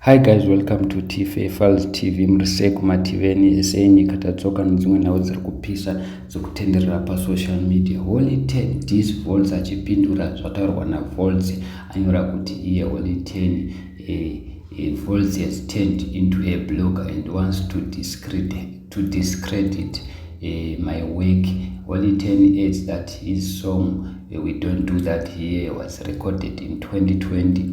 Hi guys, welcome to TFA Files TV. Muri sei kumativeni ese enyika? Tadzoka nedzimwe nhau dziri kupisa, dzekutenderera pasocial media. Holy 10 diss Voltz, achipindura zvataurwa naVoltz. Anyora kuti iye Holy 10, Voltz has turned into a blogger and wants to discredit my work. Holy 10 adds that his song "We Don't Do That Here" was recorded in 2020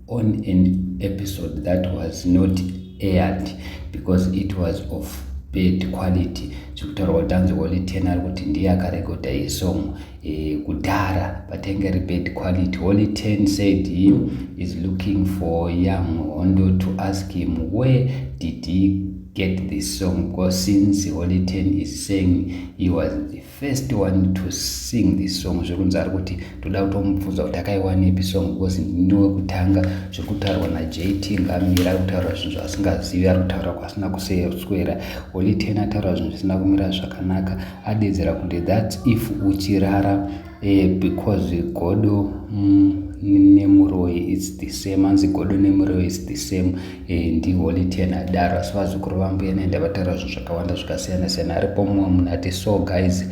on an episode that was not aired because it was of bad quality. Zvekutaurwa kuti anzi Holy 10 ari kuti ndiye akarekodha isong kudhara, but yange iri bad quality. Holy 10 said he is looking for Young Hondo to ask him where did he get this song, because since Holy 10 is saying he was the first one to sing this song, zvekunzi ari kuti toda kutomubvunza kuti akaiwanepi song, because ndini wekutanga. Zviri kutaurwa naJT Ngamira, ari kutaura zvinhu zvaasingazivi, ari kutaura kwasina kuswera. Holy 10 ataura zvinhu zvisina kumira zvakanaka. Adedzera kuti that's if uchirara, because godo nemuroi it's the same. Anzi godo nemuroi is the same. NdiHoly 10 adaro. Asi vazukuru vambuya Nehanda vataura zvinhu zvakawanda zvakasiyana siyana. Aripo mumwe munhu ati, "So guys,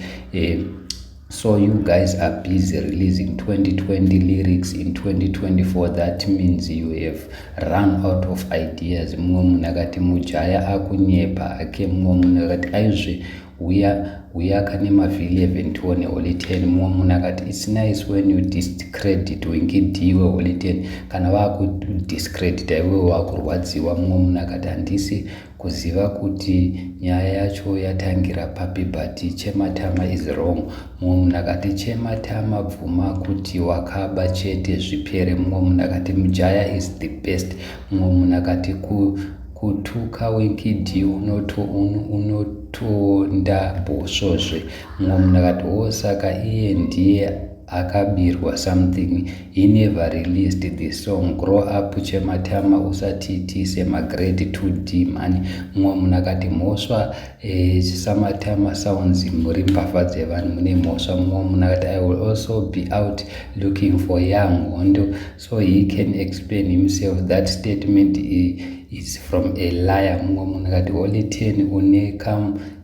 so you guys are busy releasing 2020 lyrics in 2024. That means you have run out of ideas." Mumwe munhu akati mujaya akunyepa ake. Mumwe munhu akati aizve uya uyaka nemaV11 tione Holy 10. Mumwe munhu akati, "It's nice when you discredit Winky D weHoly 10. Kana vakudiscredita iwewe wakurwadziwa." Mumwe munhu akati handisi kuziva kuti nyaya yacho yatangira papi, but Chematama is wrong. Mumwe munhu akati, "Chematama, bvuma kuti wakaba chete zvipere." Mumwe munhu akati, "Mujaya is the best." Mumwe munhu akati, "Kutuka Winky D unotonda bhosvozve." Mumwe munhu akati, "O, saka iye ndiye akabirwa something? He never released the song. Grow up, Chematama, usatiitise magrade 2D mani." Mumwe munhu akati, "Mhosva, Samatama sounds, muri mbavha dzevanhu, mune mhosva." Mumwe munhu akati, "I will also be out looking for Young Hondo so he can explain himself. That statement is from a liar." Mumwe munhu akati, "Holy 10 une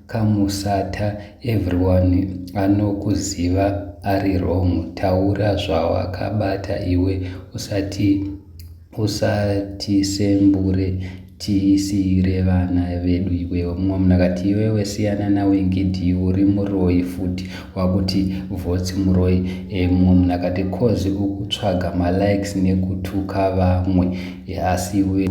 kamusata, everyone anokuziva ari wrong. Taura zvawakabata iwe, usati usatisembure, tisiyire vana vedu iwewe." Mumwe munhu akati, "Iwewe siyana naWinky D, uri muroi futi, wakuti Voltz muroi." Mumwe munhu akati, "Cause ukutsvaga malikes nekutuka vamwe, asi iwe